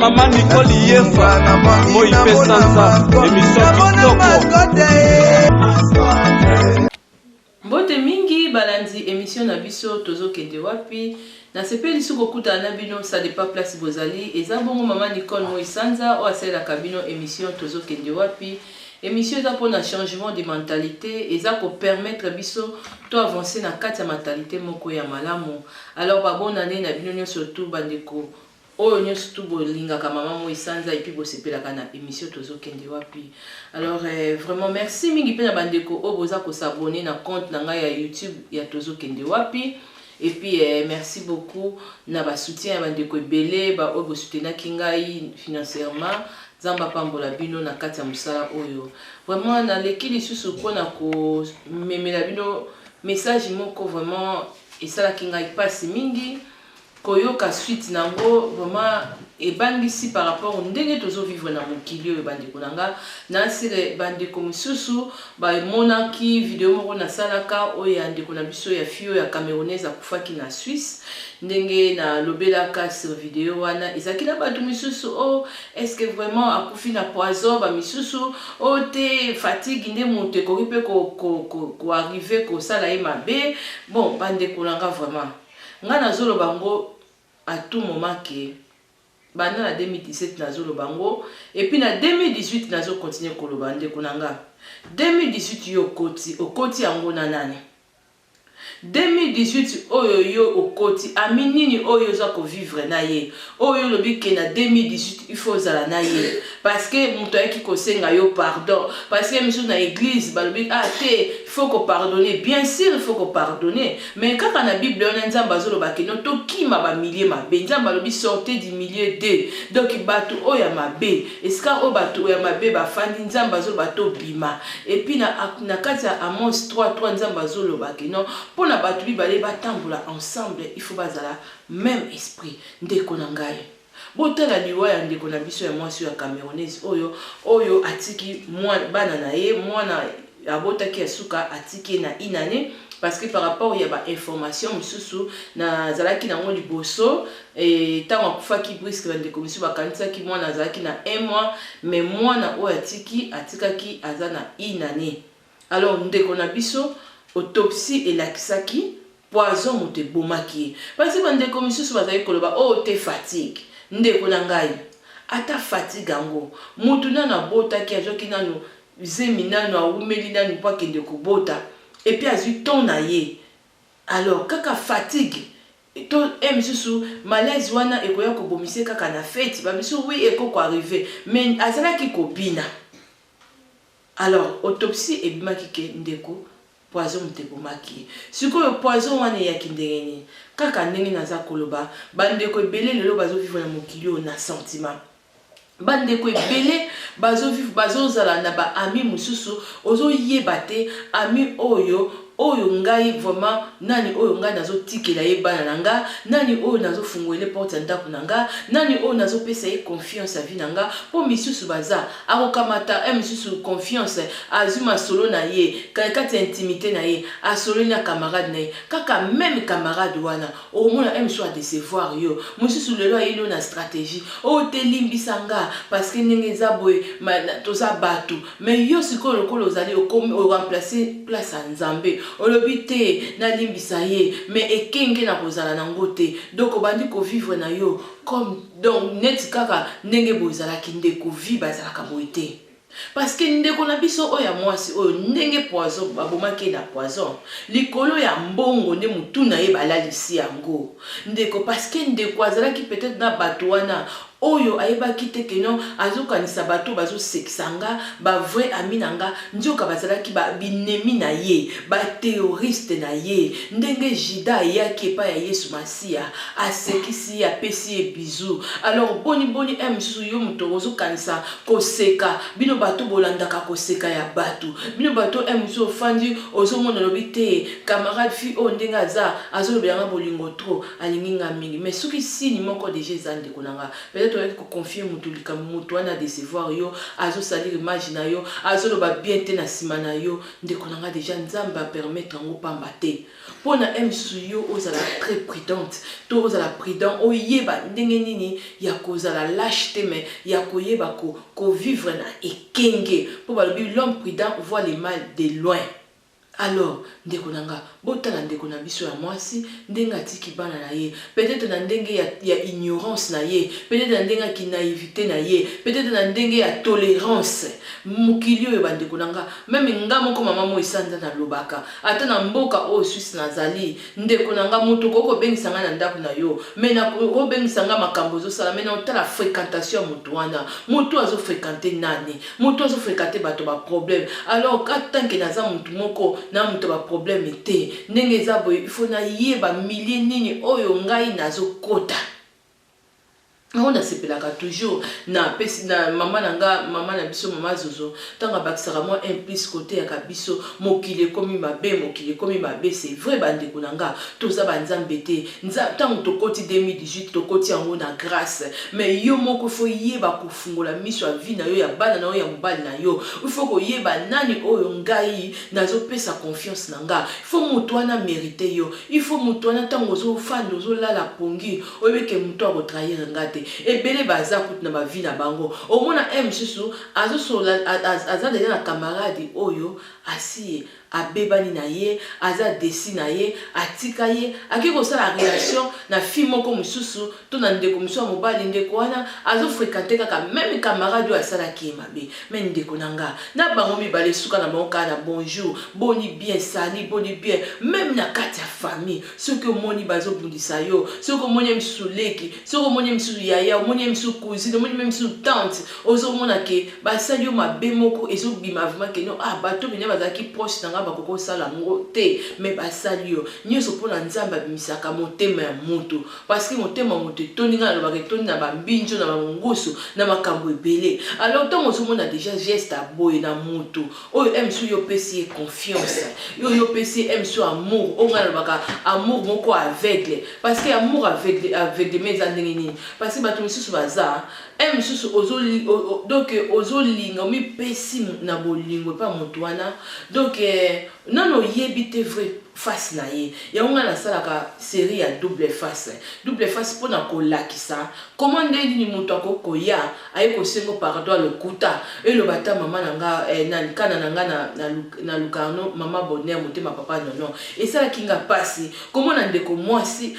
Mama Nicole Yemba, moi mpe sanza, émission kitoko. Mbote mingi balandi emission na biso tozokende wapi. Nasepeli lisusu kokutana na bino, ça dépend place bozali. Eza bongo Mama Nicole Moi Sanza oyo asalelaka bino émission tozokende wapi. Émission eza mpona changement de mentalité, eza kopermettre biso to avancer na kati ya mentalité moko ya malamu. Alors babonane na bino nyonso tu, bandeko oyo nyonso tu bolingaka Mama Moi Sanza et puis bosepelaka na émission tozokende wapi. Alors vraiment merci mingi mpe na bandeko oyo boza kos'abonner na compte na ngai ya YouTube ya Tozokende Wapi. Et puis merci beaucoup na basoutien ya bandeko ebele baoyo bosoutenaki ngai financièrement. Nzambe apambola bino na kati ya mosala oyo. Vraiment naleki lisusu mpona komemela bino message moko vraiment esalaki ngai mpasi mingi koyoka. Suite nango vraiment ebangisi par rapport ndenge tozovivre na mokili oyo. Bandeko na nga, nasile bandeko mosusu bamonaki video moko nasalaka oyo ya ndeko na biso ya fille oyo ya Camerounaise akufaki na Suisse. Ndenge nalobelaka sur video wana, ezalaki na bato misusu: "Oh, est ce que vraiment akufi na poison?" Bamisusu: "O te, fatigue nde moto ekoki mpe koarriver kosala ye mabe." Bon, bandeko na nga, vraiment ngai nazoloba yango à tout moment ke banda na 2017 nazoloba yango et puis na 2018 nazocontinuer koloba. Ndeko na nga, 2018 yo okoti, okoti yango na nani? 2018 oyo yo okoti, ami nini oyo oza kovivre na ye, oyo olobi ke na 2018 il faut ozala na ye parce que moto ayaki kosenga yo pardon? Parce que misusu na église balobi: "Ah te, il faut kopardonner." Bien sûr, il faut kopardonner, mais kaka na Bible wana Nzambe azoloba ke no, tokima bamilieu mabe. Nzambe alobi: "Sortez du milieu de." Donc bato oyo ya mabe, esika oyo bato oyo ya mabe bafandi, Nzambe azoloba tobima. Et puis na kati ya Amos 3 3, Nzambe azoloba ke non, mpona bato mibale batambola ensemble, il faut bazala même esprit. Ndeko na ngai, botala liwa ya ndeko na biso ya mwasi oyo ya Camerounaise oyo atiki bana na ye. Mwana abotaki ya suka, atiki ye na inane, parce que par rapport ya bainformation mosusu nazalaki nango liboso, ntango akufaki brusque, bandeko mosusu bakanisaki mwana azalaki na un mois, mais mwana oyo atiki, atikaki aza na inane. Alors ndeko na biso, autopsie elakisaki poison moto ebomaki ye, parce bandeko misusu bazali koloba: "Oyo oh, te, fatigue." Ndeko na ngai, ata fatigue yango, motu nano abotaki, azwaki nano zemi, nano awumeli nano mpo akende kobota, et puis azwi temps na ye. Alors kaka fatigue to e misusu malaise wana ekoya kobomisa kaka na feti, bamisusu oui, eko koarriver, mais azalaki kobina. Alors autopsie ebimaki ke ndeko, poison moto ebomaki ye. Sikoyo poison wana eyaki ndenge nini? Kaka ndenge naza koloba, bandeko ebele lelo bazovivre na mokili oyo na sentiment. Bandeko ebele bazovivre, bazozala na baami mosusu, ozoyeba te ami oyo ngai vraiment nani, oyo ngai nazotikela ye bana na nga, nani oyo nazofungolela porte ya ndako na nga, nani oyo nazopesa ye confiance ya vie na nga. Mpo misusu baza akokamata e misusu confiance, azwi masolo na ye kati ya intimité na ye, asololi na camarade na ye. Kaka même camarade wana, okomona e mosusu adécevoir yo. Mosusu lelo ayeli yo na stratégie oyo telimbisa nga parce que ndenge eza boye, toza bato. Mais yo sikoyo, lokola ozali oremplacer place ya Nzambe, olobi te nalimbisa ye, mais ekenge na kozala nango te. Donc obandi kovivre na yo comme donc neti kaka ndenge bozalaki. Ndeko, vie bazalaka boye te, parce que ndeko na biso oyo ya mwasi oyo, ndenge poison babomaki ye na poison likolo ya mbongo nde motu na ye balalisi yango, ndeko, parce que ndeko azalaki peut-être na bato wana oyo ayebaki te ke non, azokanisa bato bazosekisa nga bavrai ami na nga, nzoka bazalaki binemi na ye, baterroriste na ye. Ndenge Juda ayaki epai ya Yesu Masiya, asekisi ye, apesi ye bisou. Alors boni boni e mosusu yo moto ozokanisa koseka bino bato bolandaka koseka ya bato, bino bato e mosusu ofandi ozomona, olobi te, camarade fille oyo ndenge aza azolobelanga bolingo trop, alingi nga mingi. Mais soki signe moko déjà eza, ndeko na nga, peut-être oyaki koconfier motu likambo, motu wana adécevoir yo, azosalir image na yo, azoloba bien te na nsima na yo, ndeko na nga, déjà Nzambe apermettre yango pamba te. Mpo na ye mosusu, yo ozala très prudente to ozala prudent, oyeba ndenge nini ya kozala lâche te, mais ya koyeba kovivre na ekenge, mpo balobi: "L'homme prudent voit le mal de loin." Alors ndeko na nga, botala ndeko na biso ya mwasi, ndenge atiki bana na ye, peut-être na ndenge ya ignorance na ye, peut-être na ndenge ya kinaïveté na ye, peut-être na ndenge ya tolérance. Mokili oyo, bandeko na nga, même nga moko mama mo esanza, nalobaka ata na mboka oyo Suisse nazali. Ndeko na nga, moto okoki kobengisa ngai na ndako na yo, mais okobengisa nga makambo ozosala, mais na otala fréquentation ya moto wana. Moto azofréquente nani? Moto azofréquente bato baproblème. Alors tant que naza motu moko na moto baproblème te, ndenge eza boye, il faut nayeba milieu nini oyo ngai nazokota. Yango nasepelaka toujours na pesi na mama na nga, mama na biso, mama Zozo, ntango abakisaka mwa un plus koteyaka biso: mokili ekomi mabe, mokili ekomi mabe. C'est vrai, bandeko na nga, toza banzambe te. Ntango tokoti 2018, tokoti yango na grâce, mais yo moko faut yeba kofungola miso ya vie na yo, ya bana na yo, ya mobali na yo. Il faut koyeba nani oyo ngai nazopesa confiance na nga. Il faut moto wana mérite yo. Il faut moto wana, ntango ozofanda, ozolala pongi, oyebeke moto akotrahir nga te. Ebele baza kutu na bavie na bango, omona e mosusu azosola, aza deja na camarade oyo asi abebani na ye, aza desi na ye, atika ye, ake kosala relation na fille moko mosusu to na ndeko mosusu ya mobali. Ndeko wana azofréquente kaka même camarade oyo asalaki ye mabe. Mais ndeko na nga, na bango mibale, suka na bango kaka na bonjour, boni bien, sali boni bien. Même na kati ya famille, soki omoni bazobundisa yo, soki omoni ye mosusu leki, soki omoni ye mosusu yaya, omoni ye mosusu cousine, omoni ye mosusu tante, ozomona ke basali yo mabe moko, ezobima vraiment ke no, ah, bato mpenza bazalaki proche na nga, bakoki kosala yango te, mais basali yo nyonso. Mpona Nzambe abimisaka motema ya moto, parce que motema ya moto etondi, ngai nalobaka, etondi na bambinjo, na bangusu, na makambo ebele. Alors ntango ozomona déjà geste aboye na moto oyo msu, yo opesi ye confiance, yo opesi ye msu amour oyo ngai nalobaka amour moko aveugle. Parce que amour aveugle, aveuglement eza ndenge nini? Parce que bato misusu baza mosusu, donc ozolinga, omipesi na bolingo epa moto wana, donc nano oyebi te vrai face na ye. Yango ngai nasalaka série ya double face, double face, mpona kolakisa koma nde nini moto akoki koya, aye kosenga pardon, alokuta. Eloba ata mama na nga nani kana na nga na Lucarno, mama Bonheur, motema papa nono. Esalaki nga mpasi komona ndeko mwasi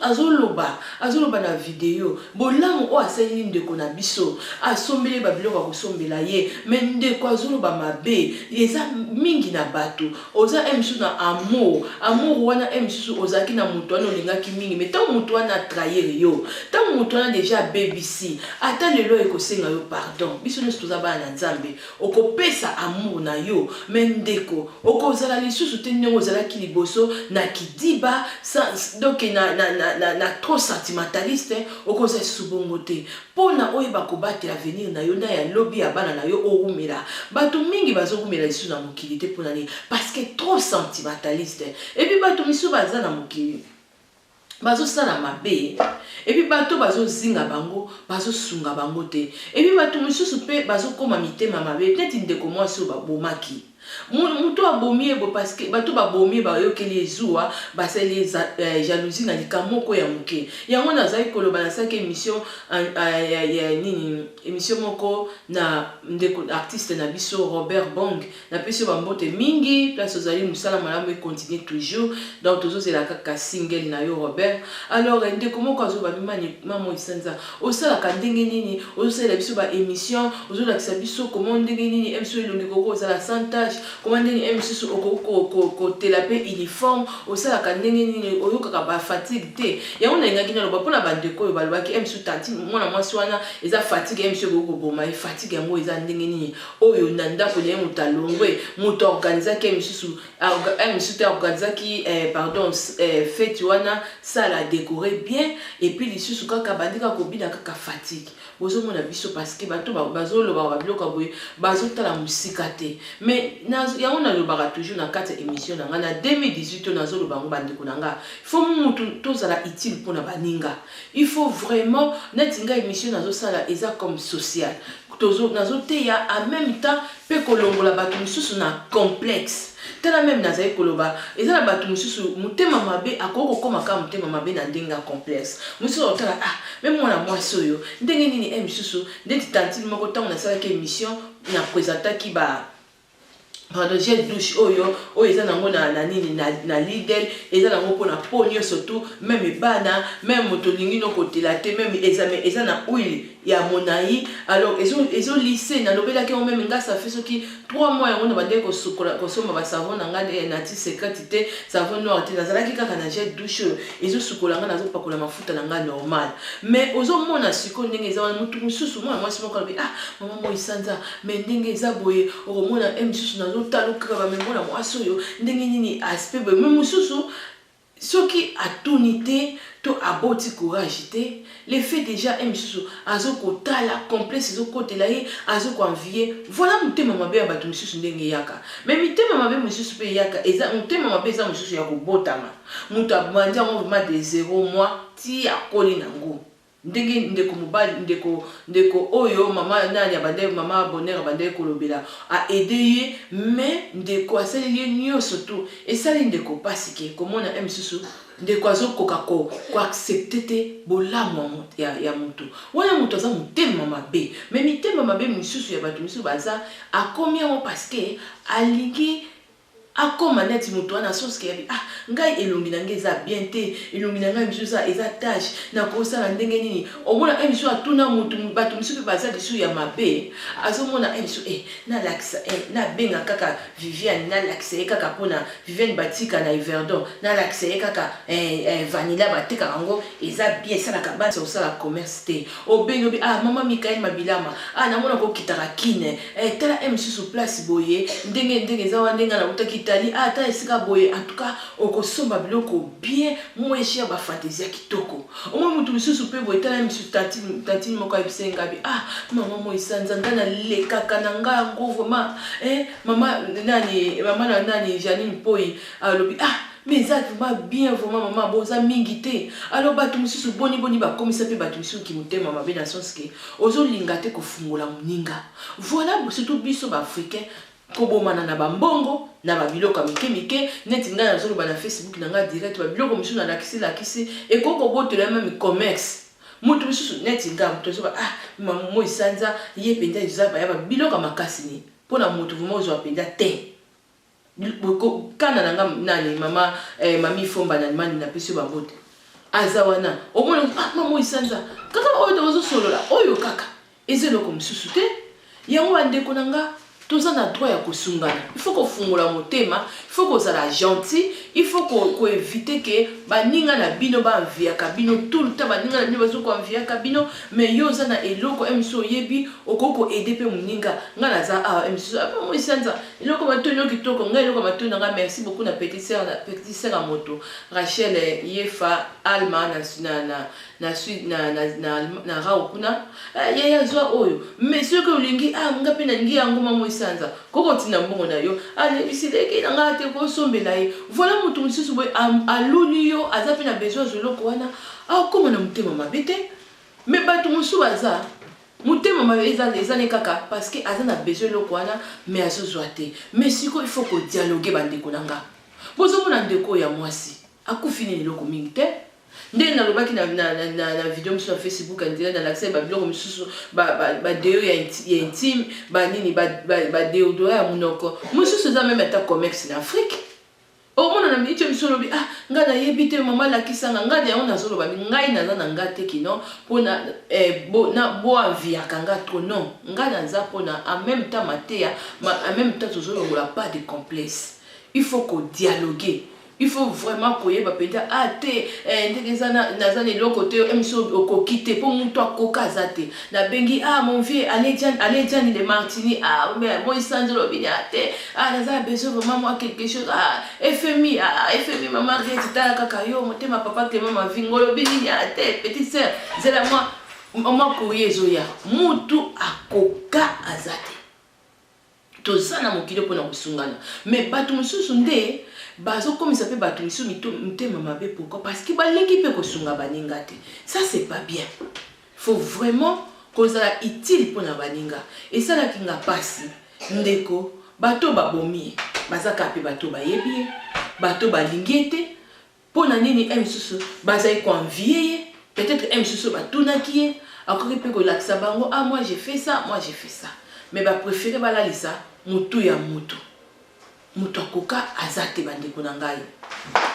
azoloba, azoloba na video bolamu oyo asaleli ndeko na biso, asombeli babiloko ya kosombela ye, mais ndeko azoloba mabe. Eza mingi na bato. Oza mosusu na amour, amour wana mosusu ozalaki na moto wana, olingaki mingi, mais ntango moto wana atrahir yo, ntango moto wana deja abebisi, ata lelo ekosenga yo pardon, biso nyonso toza bana na Nzambe, okopesa amour na yo, mais ndeko, okozala lisusu te ndenge ozalaki liboso na kidiba, donc na trop sentimentaliste. Okozala lisusu bongo te, mpona oyeba kobatela avenir na yo na ya lobi ya bana na yo. Owumela, bato mingi bazowumela lisusu na mokili te. Mpona nini? Parce que trop sentimentaliste. Et puis bato misusu baza na mokili, bazosala mabe, et puis bato bazozinga bango, bazosunga bango te. Et puis bato mosusu mpe bazokóma mitema mabe, neti ndeko mwasi oyo babomaki. Moto abomi ye bo, parce que bato babomi ye, bayokeli ezuwa, basali jalousie na likambo moko ya moke. Yango nazali koloba, nasalaki émission ya nini, émission moko na ndeko artiste na biso Robert Bong. Napesi yo bambote mingi place ozali, mosala malamu econtinue toujours. Donc tozozela kaka single na yo, Robert. Alors ndeko moko azoba: "Mama Esanza, osalaka ndenge nini? Ozosalela biso baémission, ozolakisa biso komo ndenge nini mso elongi koko ozala sans tache, koma ndenge mosusu okoki kotela mpe uniforme, osalaka ndenge nini? Oyokaka bafatigue te?" Yango nalingaki naloba mpona bandeko oyo balobaki msu tanti mwana mwasi wana eza fatigue, msu ekoki koboma ye. Fatigue yango eza ndenge nini? Oyo na ndako na ye, moto alongwe, moto aorganizaki mosusu, mosusu te aorganizaki, pardon, fête wana, sala décoré bien, et puis lisusu kaka bandi kaka kobina kaka fatigue. Bozomona biso, parce que bato bazolobaka babiloko ya boye, bazotala mosika te. Mais Mais yango nalobaka toujours na kati ya émission na ngai na 2018 oyo, nazoloba yango, bandeko na nga, il faut mutu tozala utile mpona baninga. Il faut vraiment, neti ngai, émission nazosala eza comme social, nazoteya en même temps mpe kolongola bato mosusu na complexe. Tala, même nazali koloba, eza na bato mosusu motema mabe, akoki kokóma kaka motema mabe na ndenge ya complexe. Mosusu akotala: "Ah, mais mwana mwasi oyo ndenge nini?" E misusu ndeti tantine moko, ntango nasalaki émission, na présentaki ba, pardon, gel douche oyo eza nango na nini, na Lidl, eza nango mpona po nyonso tu, même bana, même moto olingi no kotela te, même eza na huile ya monai. Alors ezolisse, nalobelaki yango. Même nga, ça fait soki 3 mois yango na bandeki kosomba basavon na nga nati secrète te, savon noir te, nazalaki kaka na gel douche oyo ezosukola nga, nazopakola mafuta na nga normal. Mais ozomona sikoyo ndenge eza wana, motu mosusu, mwana mwasi moko alobi: "Ah, mama moi sanza, mais ndenge eza boye, okomona e mosusu nazotala kaka bame, mwana mwasi oyo ndenge nini, aspect boye." Mais mosusu soki atuni te to aboti courage te, le fait déjà e misusu azokotala, complexe ezokotela ye, azokoenvier. Voilà motema mabe ya bato misusu ndenge eyaka. Mais mitema mabe mosusu mpe eyaka, eza motema mabe, eza mosusu ya kobotama. Moto abandi yango vraiment de 0 mois ti akoli nango. Ndenge ndeko mobali, ndeko oyo mama nani abandaki, mama Bonheur abandaki kolobela, aide ye, mais ndeko asaleli ye nyonso tu, esali ndeko mpasi ke komona e misusu ndeko azokoka koaccepter te bolamu ya motu wana. Moto aza motema mabe. Mais mitema mabe misusu ya bato misusu baza, akomi yango parce que alingi akóma neti moto wana, soske yabi: "Ah, ngai elongi na ngai eza bien te, elongi na ngai misusu eza tache, nakosala ndenge nini?" Omona e misusu atuna motu, bato misusu mpe baza lisusu ya mabe. Azomona e misusu e nalakisa e nabenga kaka Viviane, nalakisa ye kaka mpona Viviane batika na Yverdon, nalakisa ye kaka vanilla batekaka yango, eza bien, esalaka basi kosala commerce te. Obengi, obi: "Ah, mama Mikael Mabilama, ah, namona kokitaka kine, tala e misusu place boye, ndenge ndenge eza wana, ndenge nautaki Italie, ah, ata esika boye, en tout cas okosomba biloko bien moins cher, bafantaisie ya kitoko." Omoi motu mosusu mpe boye, tala misusu, tantine moko ayebisa ngabi: "Ah, mama Moisanza, ngai nalekaka na ngai yango vraiment." Mama nani, mama na nani, Janine Poi alobi: "Ah, mais eza vraiment bien, vraiment mama, boza mingi te." Alors bato mosusu, boni boni bakomisa mpe bato mosusu ki motema mabe, na sens ke ozolinga te kofungola moninga. Voilà, surtout biso baafricain, kobomana na bambongo, na babiloko ya mike mike. Neti ngai nazoloba na Facebook na ngai direct, babiloko mosusu nalakisi lakisi ekoki kobotela même commerce moto mosusu. Neti ngai, moto azoba: "Ah, moi sanza ye mpenza eza baya babiloko ya makasi ni mpona moto vraiment ozwa mpenza te." Kana na nga nani, mama mami Fomba na Allemagne, napesi yo bambote, aza wana. Omona: "Ah, mama oisanza kaka oyo tozosolola oyo kaka eza eloko mosusu te." Yango bandeko na nga, toza na droit ya kosungana. Il faut kofungola motema, il faut kozala gentil, il faut koéviter ke baninga na bino baenviaka bino tout le temps. Baninga na bino bazokoenviaka bino, mais yo oza na eloko mso oyebi, okoki koaider mpe moninga. Ngai naza awa mso moisanza, eloko matoi no kitoko, ngai eloko matoi na ngai. Merci beaucoup na petite sœur ya moto Rachel Yefa Alma na Rao kuna. Ye azwa oyo, mais soki olingi: "Ah, nga mpe nalingi yango, mama Moisanza," kokotinda mbongo na yo, alebisi leki na ngai te, kosombela ye. Voilà, moto mosusu boye aluli yo, aza mpe na besoin azwa eloko wana, akóma na motema mabe te. Mais bato mosusu baza motema mabe, eza ne kaka parce que aza na besoin eloko wana, mais azozwa te. Mais sikoyo il faut kodialoguer. Bandeko na nga, bozomona ndeko oyo ya mwasi akufi nini, eloko mingi te. Ndenge nalobaki na video mosusu na Facebook, andira nalakisa babiloko mosusu, badéo ya intime, banini, badéodorant ya monoko mosusu, eza même ata commerce na Afrique. Omona na miniti miso olobi: "Ah, ngai nayebi te, mama alakisanga ngai na yango." Nazoloba, ngai naza na nga te kino mpona boenviaka nga trop, non. Ngai naza mpona en même temps mateya, en même temps tozolongola pas de complexe. Il faut kodialoguer, il faut vraiment koyeba mpenza a te ndenge eza, naza na eloko te, miso okoki te, mpo moto akoka aza te. Nabengi: "Ah, mon vieux Alediani de Martini, ah, moi sanzi olobi a te, ah, naza na besoin vraiment moi quelque chose. Ah, FMI, ah, FMI, mama Riete, tala kaka yo motema, papa Clément Mavingo, olobi nini? Ah te, petite sœur, zela mwa courrier ezoya." Mutu akoka aza te. Toza na mokili oyo pona kosungana mais batu mosusu nde bazokomisa pe batu misusu mitema mabe pourquoi? Parce que balingi pe kosunga baninga te ça c'est pas bien faut vraiment kozala utile pona baninga esalaki nga pasi ndeko bato oyo babomi ye baza kaka pe bato oyo bayebi ye bato oyo balingi ye te Pona nini heure mosusu bazali ko envier ye, peut etre heure mosusu batunaki ye, akoki pe kolakisa bango ah moi je fais ça, moi je fais ça. Mais ba preferer balalisa mutu ya mutu. Mutu akoka aza te ba ndeko na ngai.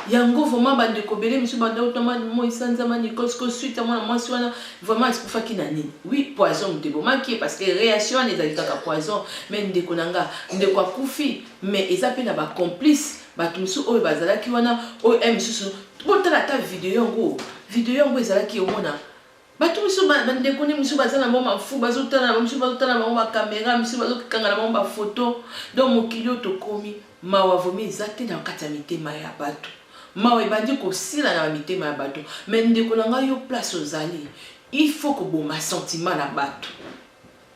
Yango vraiment ba ndeko ebele misusu ba ndeko ma moi sanza ma Nicole sikoyo suite ya mwana mwasi wana vraiment akufaki na nini? Oui poison mutu ebomaki ye parce que reaction wana ezali kaka poison mais ndeko na nga ndeko akufi mais eza pe na ba complices Batu misusu oyo bazalaki wana oyo eh misusu botala ata video yango video yango ezalaki omona batu misusu ba ndeko ne misusu baza na bango mafu bazotala na misusu bazotala na bango ba camera misusu bazokanga na bango ba photo donc mokili oyo tokomi mawa vraiment eza te na kati ya mitema ya batu mawa ebandi kosila na mitema ya batu mais ndeko na ngai yo place ozali il faut koboma sentiment na batu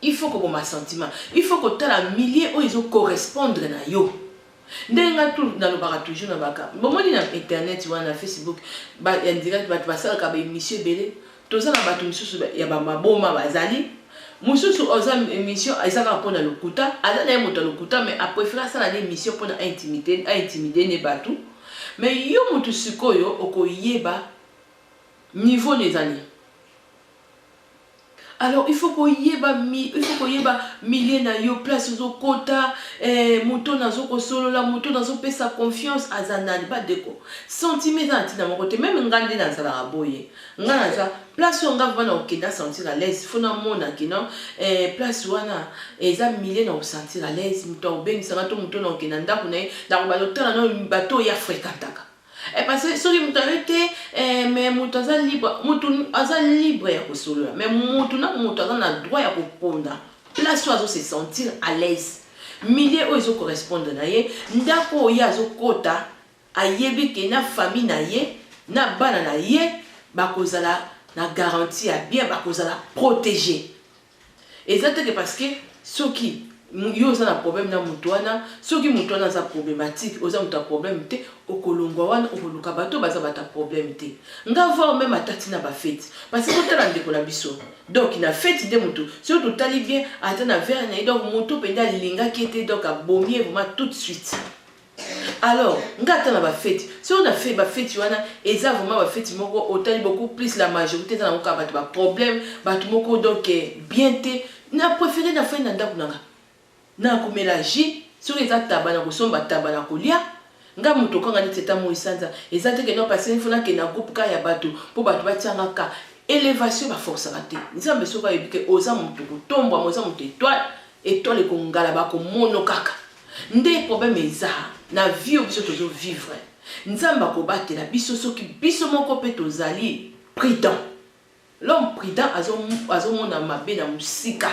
il faut koboma sentiment il faut kotala milieu oyo ezo correspondre na yo Ndenge nga tout nalobaka toujours na baka bomoni na internet wana na Facebook ba ya direct batu basalaka ba emission ebele toza na batu misusu ya ba maboma bazali mususu oza emission eza kaka pona lokuta aza naye moto ya lokuta mais a prefere asala na emission pona a intimite a intimide ne batu mais yo mutu sikoyo okoyeba niveau no eza nini Alors il faut koyeba il faut koyeba milieu na yo place ozo kota eh, moto nazo kosolola moto nazo pesa confiance aza nani ba ndeko sentiment eza na ntina moko te meme nga nde nazalaka boye nga naza place oyo nga vraiment nakokenda sentir à l'aise faut namona ke non eh, place wana eza milieu na kosentir à l'aise moto akobengisa nga to moto nakokenda ndako na ye nakobanda kotala nano bato oyo ye afrekantaka Eh parce que soki mutu aye te eh, mais mutu aza libre, mutu aza libre ya kosolola mais mutu na mutu aza na droit ya kopona place oyo azo se sentir à l'aise, milieu oyo ezo correspondre na ye, ndako oyo ye azokota ayebi ke na famille na ye na bana na ye bakozala na garantie ya bien, bakozala proteger. Eza te que parce que soki yo oza na problème na mutu wana, soki mutu wana aza problematique, oza mutu ya problème te, okolongwa wana okoluka batu oyo baza batu ya problème te. Nga voir meme ata ti na ba feti. Parce que botala ndeko na biso, donc na feti nde mutu, soki totali bien ata na verre na ye, donc mutu penza alingaki ye te, donc abomi ye vraiment tout de suite. Alors nga ata na ba feti soki na fe ba feti wana eza vraiment ba feti moko otali beaucoup plus la majorite eza nango kaka batu ba problème batu moko donc bien te na prefere na fandi na ndaku na nga na komela jus soki eza taba na kosomba taba na kolia nga mutu okanga neti ata moyi sanza eza te ke non parce il faut nakende na groupe ka ya batu po batu batia nga ka elevation ba forcaka te nzambe soki ayebi ke oza mutu kotombwama oza mutu etoile etoile ekongala bakomono kaka Nde problème eza na vie oyo biso tozo vivre nzambe akobatela biso soki biso moko pe tozali prudent l'homme prudent azo azomona mabe na musika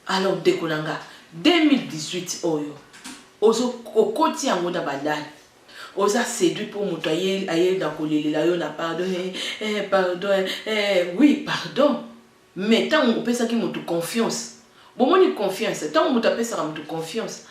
alors ndeko na nga 2018 oyo ozo okoti yango na banani oza seduit po moto aye aye na kolelela yo na pardon eh, eh, pardon eh, eh, oui pardon Mais tango opesaki mutu confiance, bomoni confiance tango mutu apesaka mutu confiance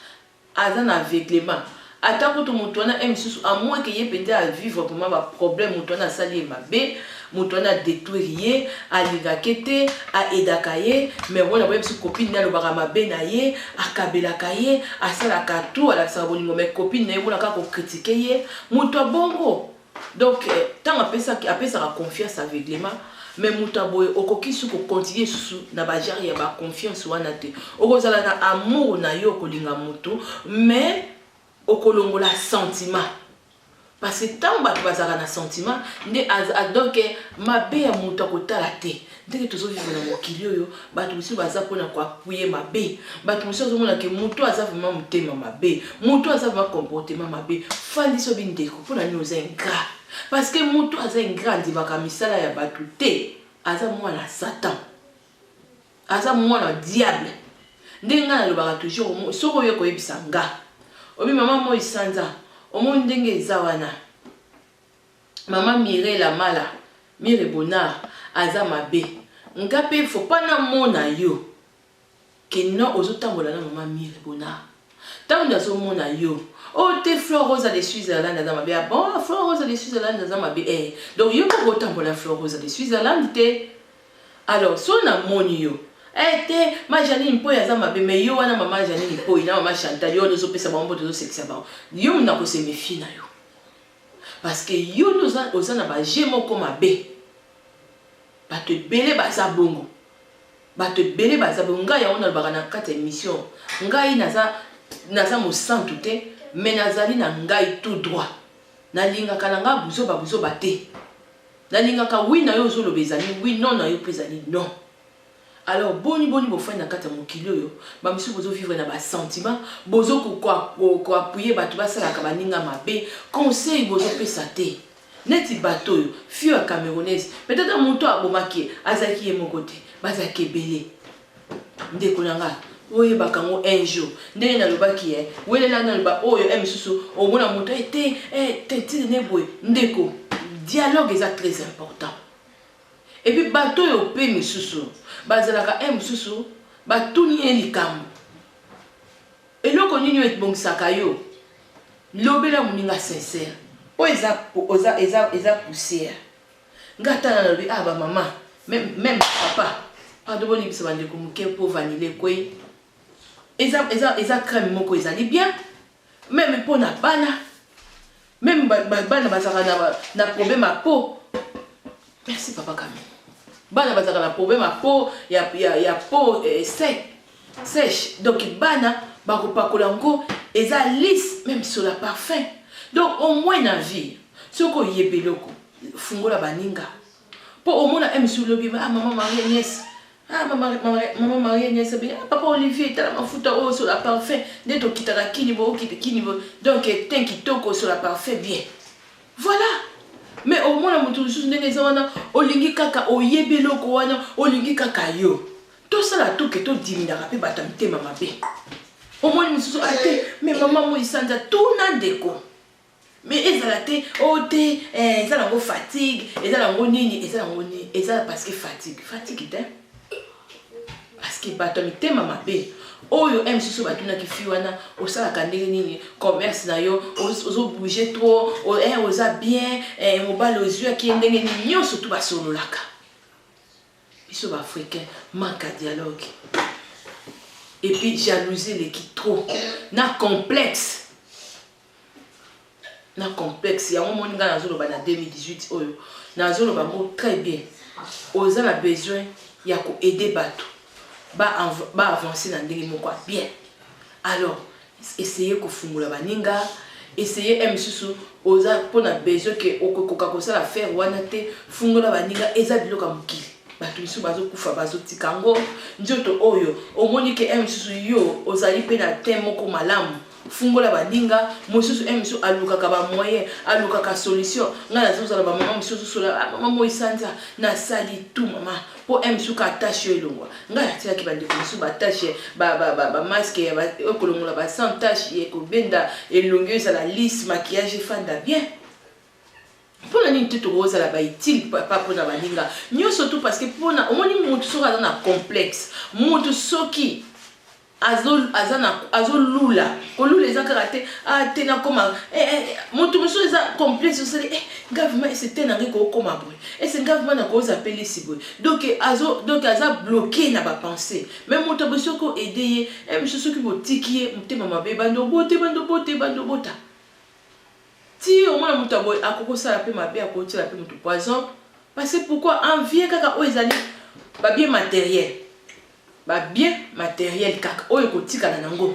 aza na aveuglement ata kutu mutu wana heure misusu à moins que ye penza a vivre vraiment ba problème mutu wana asali ye mabe, mutu wana a detruire ye, alingaka ye te, a aidaka ye mais omona boye misusu copine naye alobaka mabe na ye, akabelaka ye, asalaka tout alakisaka bolingo mais copine naye omona kaka ko critiquer ye, mutu ya bongo Donc tango apesaki apesaka confiance aveuglement mais moto ya boye okoki su ko continuer lisusu na ba genre ya ba confiance wana te okozala na amour na yo okolinga moto mais okolongola sentiment parce que tango bato bazalaka na sentiment nde donc mabe ya moto akotala te Ndenge tozo vivre na mokili oyo batu mosusu baza pona ko appuyer mabe batu mosusu azomona ke mutu aza vraiment motema mabe mutu aza vraiment comportement mabe fandisa obi ndeko pona nini oza ingrat parce que mutu aza ingrat andimaka misala ya batu te aza mwana satan aza mwana diable ndenge ngai nalobaka toujours soki oye koyebisa nga obi mama moi sanza omoni ndenge eza wana Maman Mirella Mala Mire Bonard aza mabe nga pe faut pas na mona yo. Que non, ozotambola na mama Mire Bona. Ntango nazomona yo, oh te, Flore Rosa de Switzerland aza mabe. Ah bon, Flore Rosa de Switzerland aza mabe, eh. Donc yo moko otambola Flore Rosa de Switzerland te. Alors so namoni yo, eh te, ma Janine Mpoi aza mabe, mais yo wana mama Janine Mpoi na mama Chantal, yo wana ozopesa bango mpo tozosekisa bango, yo na kose méfier na yo, parce que yo nde oza na baje moko mabe. Bato ebele baza bongo, bato ebele baza bongo. Ngai yango nalobaka na kati ya émission, ngai naza mosantu te, mais nazali na ngai tout droit. Nalingaka na ngai buzoba buzoba te. Nalingaka oui na yo ozoloba ezali oui, non na yo mpe ezali non. Alors boni boni bofandi na kati ya mokili oyo, bamisusu bozovivre na basentiment, bozokoappuyer bato basalaka baninga mabe, conseil bozopesa te. Neti bato oyo, fille ya Camerounaise, peut-être moto abomaki ye azalaki ye moko te, bazalaki ebele. Ndeko na nga, oyebaka yango un jour ndenge nalobaki ye, welela naloba oyo e misusu omona moto ete te ne boye. Ndeko, dialogue eza très important. Et puis bato oyo mpe misusu bazalaka e mosusu batuni ye likambo, eloko nini oyo ebongisaka yo, lobela moninga sincère. Oyo eza poussière. Nga tala, nalobi, ah, bamama, même papa, pardon, bolibisa bandeko moke mpo vanille ekwei. Eza crème moko ezali bien même mpo na bana, même bana bazalaka na problème ya peau. Merci papa Kami. Bana bazalaka na problème ya peau, ya peau sec, sèche. Donc bana bakopakola yango, eza lisse, même sur la parfum. Donc au moins na vie, soki oyebi eloko, fungola baninga mpo omona msu olobi: "Ah, mama Marie Agnès, ah, mama Marie Agnès, ah, papa Olivier, tala mafuta oyo sur la parfum nde tokitaka kini bo okita kini bo." Donc ten kitoko sur la parfum bien, voilà. Mais omona moto mosusu ndenge eza wana, olingi kaka oyebi eloko wana, olingi kaka yo. Tosala toke todiminaka mpe bato ya mitema mabe. Omoni mosusu ate, mais mama Moisanza, tuna ndeko, mais ezala te o te, eza nango fatigue, eza nango nini, eza nango nini, eza parce que fatigue, fatigue te. Parce que bato ya mitema mabe oyo e mosusu batunaki fi wana: "Osalaka ndenge nini commerce na yo? Ozobouge trop, oza bien, mobali ozwaki ye ndenge nini?" Nyonso tu basololaka. Biso baafricain, manque ya dialogue et puis jalousie eleki trop na complexe, na complexe. Yango moni ngai nazoloba na 2018 oyo, nazoloba ngo très bien. Oza na besoin ya koaider bato baavance na ndenge moko ya bien. Alors essaye kofungola baninga, essaye e mosusu oza mpona besoin ke okokoka kosala faire wana te, fungola baninga. Eza biloko ya mokili, bato misusu bazokufa, bazotika yango. Nzoto oyo omoni ke e mosusu yo ozali mpe na te moko malamu, fungola baninga mosusu. E mosusu alukaka bamoyen, alukaka solution. Ngai nazozala bamama mosusu osola: "Ah, mama Moisanza, nasali tu mama mpo e mosusu ka attache oyo elongwa." Ngai atiaki bandeko mosusu baattache, bamasque oyo kolongola basans tache, ekobenda elongi oyo ezala lisse, maquillage efanda bien. Mpona nini te tokozala bautile papa mpona baninga nyonso tu? Parce que mpona omoni motu soki aza na complexe, motu soki azolula, kolula eza kaka te, ah te, nakoma motu mosusu eza complexe, osali nga vraiment ese te, nangai kokoma boye, ese nga vraiment nakoza mpe lisi boye. Donc donc aza bloqué na bapensée. Mais moto boye, soki oaider ye, mosusu soki botiki ye motema mabe, bando bote, bando bote, bando bota ti omona moto aboye akokosala mpe mabe, akotiela mpe moto poison. Parce que pourquoi? Envie kaka oyo ezali babien matériel, babien matériel kaka oyo ekotikala nango,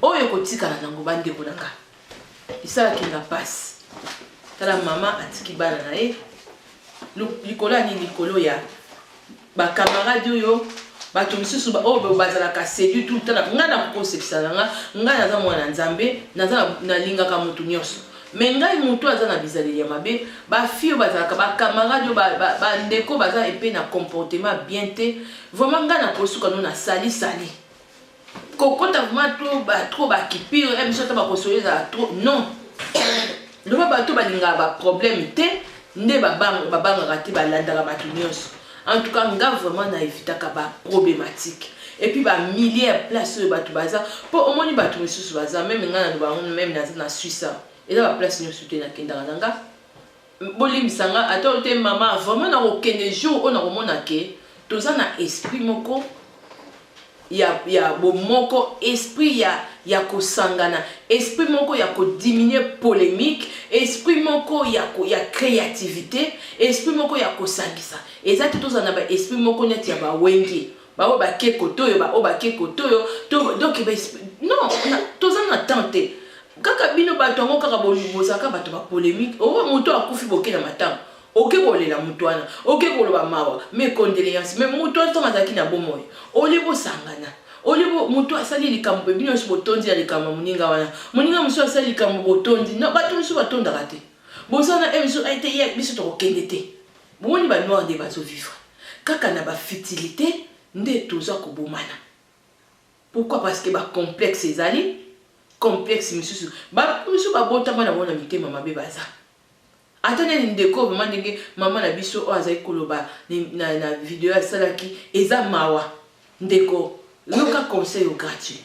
oyo ekotikala nango. Bandeko na nga, esalaki nga mpasi. Tala, mama atiki bana na ye likolo ya nini? Likolo ya bakamarade oyo, bato misusu oyo bazalaka séduit tout tala. Ngai nakokosekisa na nga, ngai naza mwana Nzambe, naza nalingaka motu nyonso, mais ngai motu aza na bizaleli ya mabe, bafille oyo bazalaka bakamarade oyo, bandeko baza epe na comportement bien te. Vraiment ngai nakosuka no na sali sali kokota vraiment trop bakipire biso, ata bakosoyo ezala trop. Non, loba bato balingaka baproblème te nde babangaka te, balandaka bato nyonso. En tout cas nga vraiment na évitaka baproblématique. Et puis ba milliers ya place oyo bato baza, mpo omoni bato mosusu baza même ngai na bango, même naza na Suisse, eza baplace nyonso te nakendaka na nga. Bolimbisa nga ata oyo te, mama. Vraiment, nakokende jour oyo nakomona ke toza na esprit moko ya bomoko, esprit ya kosangana, esprit moko ya kodiminuer polémique, esprit moko ya créativité, esprit moko ya kosangisa. Eza te tozala na baesprit moko neti ya bawenge, baoyo bake kote oyo, baoyo bake kote oyo. Donc non, toza na temps te. Kaka bino bato yango kaka bozalaka bato bapolémique. Oyo moto akufi, boke na matanga, oke kolela moto wana, oke koloba mawa, mes condoléances. Mais moto wana, ntango azalaki na bomoi, olie bosangana, olie moto asali likambo mpe bino nyonso botondi na likambo ya moninga wana. Moninga mosusu asali likambo, botondi. No, bato mosusu batondaka te. Bozana e mosusu ete ye biso tokokende te. Bomoni, banoir nde bazovivre kaka na bafutilité, nde toza kobomana. Pourquoi? Parce que bacomplexe ezali, complexe misusu. Misusu babotama na bango na mitema mabe. Baza ata nani, ndeko. Vraiment, ndenge mama na biso oyo azali koloba na video asalaki, eza mawa. Ndeko, yoka conseil o gratuit: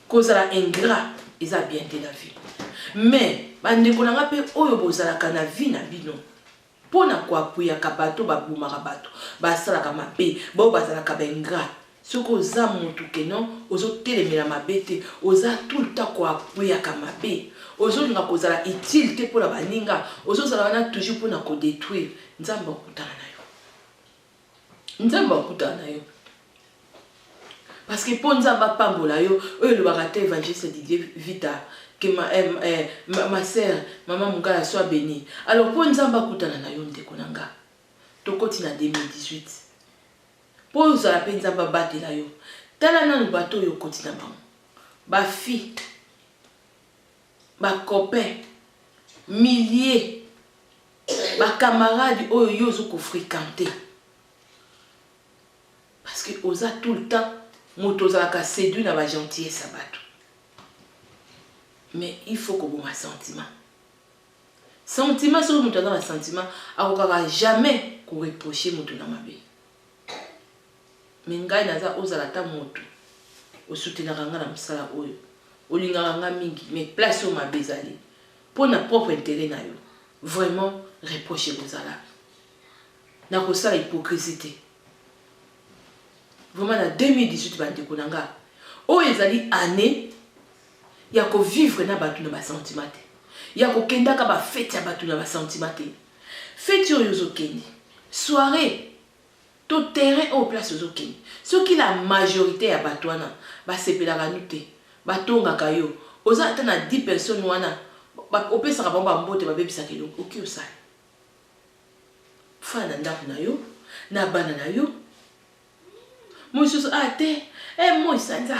kozala ingrat eza bien te na vie. Mais bandeko na nga mpe oyo bozalaka na vie na bino mpo na koapuyaka bato babomaka bato, basalaka mabe, bao bazalaka baingrat. Soki oza motu keno ozotelemela mabe te, oza tout le temps koapuyaka mabe, ozolinga kozala utile te mpona baninga, ozozala wana toujours mpona kodétruire, Nzambe akutana na yo, Nzambe akutana na yo. Parce que mpo Nzambe apambola yo, oyo elobaka te évangéliste Didier Vita que ma sœur, mama Mongala, soit bénie. Alors, mpo Nzambe akutana na yo, ndeko na nga, tokoti na 2018, mpo ozala mpe Nzambe abatela yo, tala nanu bato oyo okoti na bango, bafille, bacopain, milliers, bacamarade oyo yo ozokofréquente, parce que oza tout le temps moto ozalaka séduit na bagentillesse ya bato. Mais il faut koboma sentiment. Sentiment, soki moto aza na sentiment, akokaka jamais koreproche moto na mabe. Mais ngai naza, ozala ata moto osoutenaka nga na mosala oyo, olingaka nga mingi, mais place oyo mabe ezali mpo na propre intérêt na yo, vraiment reproche ekozala. Nakosala hypocrisie te. Vraiment, na 2018, bandeko na nga, oyo ezali année ya kovivre na bato na basentiment te, ya kokendaka bafete ya bato na basentiment te. Feti oyo ozokende, soirée to terrain oyo, place ozokende, soki la majorité ya bato wana basepelaka nu te, batongaka yo, oza ata na 10 personnes wana, opesaka bango bambote, babebisaka elongo, oki osala fana na ndako na yo na bana na yo. Mosusu a te e moi sanza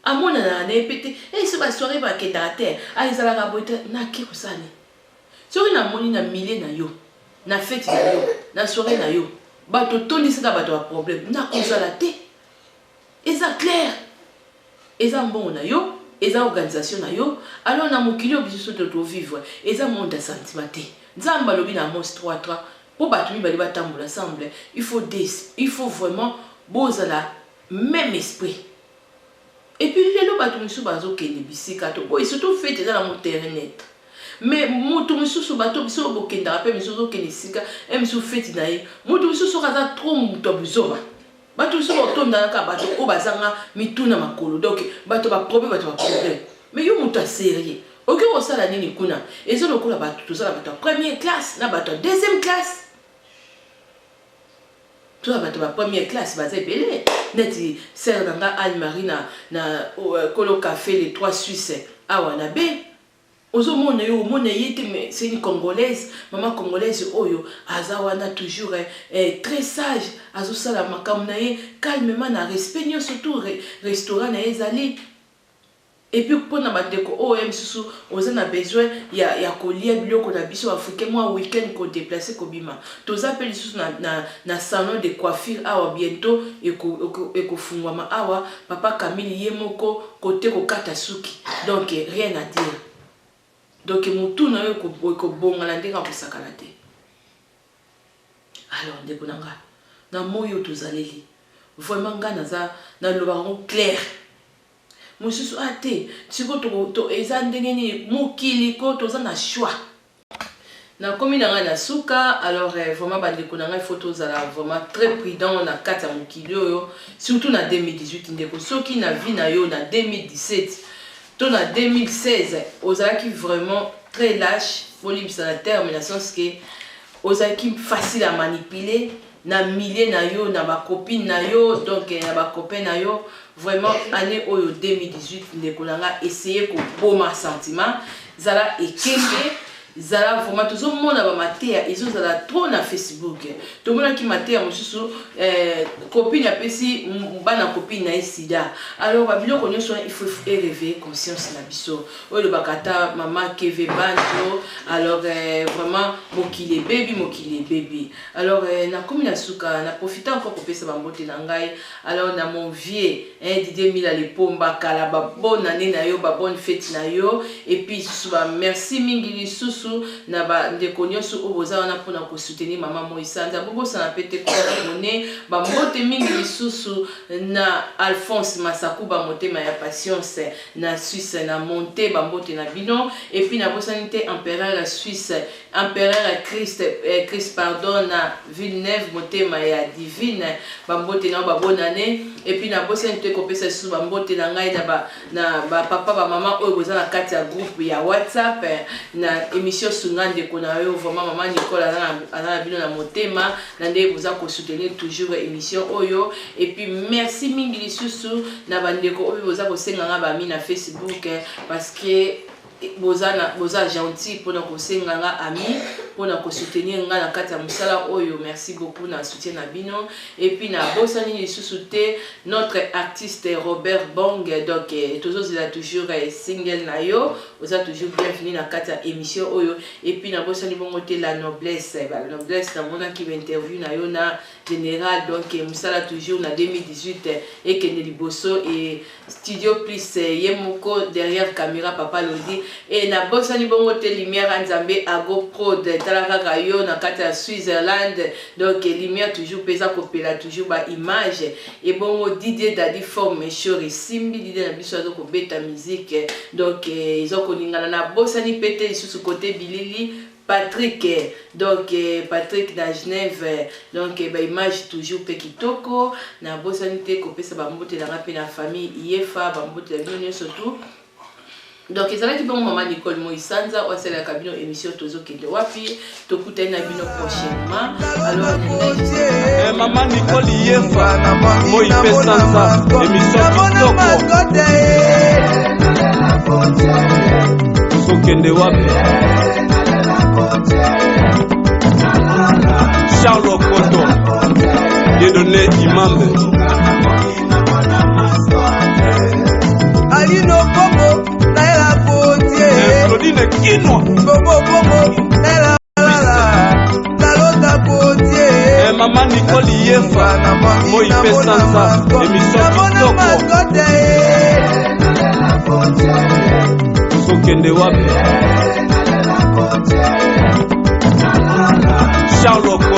amonanaka na ye mpe te. E so basoirée bakendaka te, a ezalaka boye te. Nake kosala nini soki namoni na milieu na yo, na feti na yo, na soirée na yo, bato otondisaka bato ya problème? Nakozala te. Eza clair, eza mbongo na yo, eza organisation na yo. Alors, na mokili oyo biso so tovivre, eza monde ya sentiment te. Nzambe alobi na Amos 3:3, mpo bato mibale batambola ensemble, il faut vraiment bozala même esprit. Et puis lelo bato mosusu bazokende bisika to boye, surtout fete eza nango terrain net. Mais moto mosusu, bato biso bokendaka mpe misusu ozokende esika e mosusu feti na ye, moto mosusu soki aza trop moto ya buzoba, bato mosusu batondaka, bato oyo bazanga mituna makolo, donc bato baproblème, bato baproblème. Mais yo moto ya sérieux, okoki kosala nini kuna? Eza lokola bato tozala bato ya première classe na bato ya deuxième classe. Toza bato ba première classe, baza ebele, neti sœur na nga Anne Marie na Kolo Café Les Trois Suisses awa na be. Ozomona yo, omona ye te, mais c'est une Congolaise, mama congolaise oyo aza wana toujours très sage, azosala makambo na ye calmement, na respect nyonso. Tout restaurant na ye ezali. Et puis mpona bandeko oyo ya misusu oza na besoin ya kolia biloko na biso africain, mwa weekend kodéplacer, kobima, toza mpe lisusu na salon de coiffure awa. Bientôt ekofungwama awa. Papa Camille ye moko kote kokata suki, donc rien à dire. Donc motu na yo ekobongana ndenge akosakana te. Alors, ndeko na nga, na moi oyo tozaleli, Vraiment ngai naza nalobaka yango clair. Mosusu ah te sikoyo to eza ndenge nini mokili ko toza na choix. Nakomi na ngai na suka alors eh, vraiment bandeko na ngai faut tozala vraiment très prudent na kati ya mokili oyo surtout na 2018 ndeko soki na vie na yo na 2017 to na 2016 ozalaki vraiment très lâche bolimbisa na terme na sens que ozalaki facile à manipuler na milieu na yo na ba copine na yo donc na ba copain na yo vraiment année oyo 2018 ndeko na nga essayer koboma sentiment zala ekenge zala vraiment tozomona bamateya ezozala trop na facebook tomonaki mateya mosusu eh, copine apesi bana copine na ye sida alors babiloko nyonso wana il faut ereveille conscience na biso oyo elobaka ata mama keve banjo alors eh, vraiment mokili ebebi mokili ebebi Alors eh, nakomi na suka na profite encore kopesa ba mbote na ngai alors na mon vieux eh, Didier Mila Lepomba kala ba bonne année na yo ba bonne fête na yo et puis lisusu ba merci mingi lisusu na ba ndeko nyonso oyo boza wana mpona ko soutenir mama Moi Sanza bobosana pe te ko s'abonner ba mbote mingi lisusu na Alphonse Masakuba motema ya patience na Suisse na monte ba mbote na bino et puis nabosani te empereur Suisse Empereur Christ eh, Christ pardon na Villeneuve motema ya divine ba mbote na yo ba bonne annee et puis na bosani te kopesa lisusu ba mbote na ngai na ba na ba papa ba mama oyo boza na kati ya groupe ya WhatsApp na émission sunga ndeko na yo vraiment maman Nicole aza na aza na bino na motema na ndenge boza ko soutenir toujours émission oyo et puis merci mingi lisusu na ba ndeko oyo boza kosenga nga ba amis na Facebook parce que Boza na boza gentil pona kosenga nga ami pona ko soutenir nga na kati ya musala oyo merci beaucoup na soutien na bino et puis na bosani lisusu te notre artiste Robert Bong donc tozozela toujours single na yo oza toujours bienvenue na kati ya émission oyo et puis na bosani bongo te la noblesse ba noblesse na monaki ba interview na yo na general donc musala toujours na 2018 ekende liboso et Studio plus ye moko derrière camera papa Lodi et na bosani bongo te lumière ya Nzambe Ago Prod tala kaka yo na kati ya Switzerland donc lumière toujours pe eza kopela toujours ba image et bongo Didier Daddy forme shore esimbi Didier na biso azo kobeta musique donc ezo koningana na bosani pe te lisusu cote bilili Patrick donc Patrick na Genève donc ba image toujours pe kitoko na bosani te kopesa ba mbote na nga pe na famille Iyefa ba mbote na bino nionso tout donc ezalaki bongo mama Nicole Moisanza oyo asalelaka bino émission tozokende wapi tokutani na bino prochainement alors eh, mama Nicole Iyefa moi pe sanza émission kitoko Tozokende wapi? Charles Okoto, Dieudonné Imambe. Alino Bongo, Naila Gauthier. Eh, Claudine Kinwa. Bongo Bongo, Naila Nalota Gauthier. Eh, Mama Nicole Yefa, Moi pe Sanza, émission kitoko. Tozokende wapi? Charles Okoto.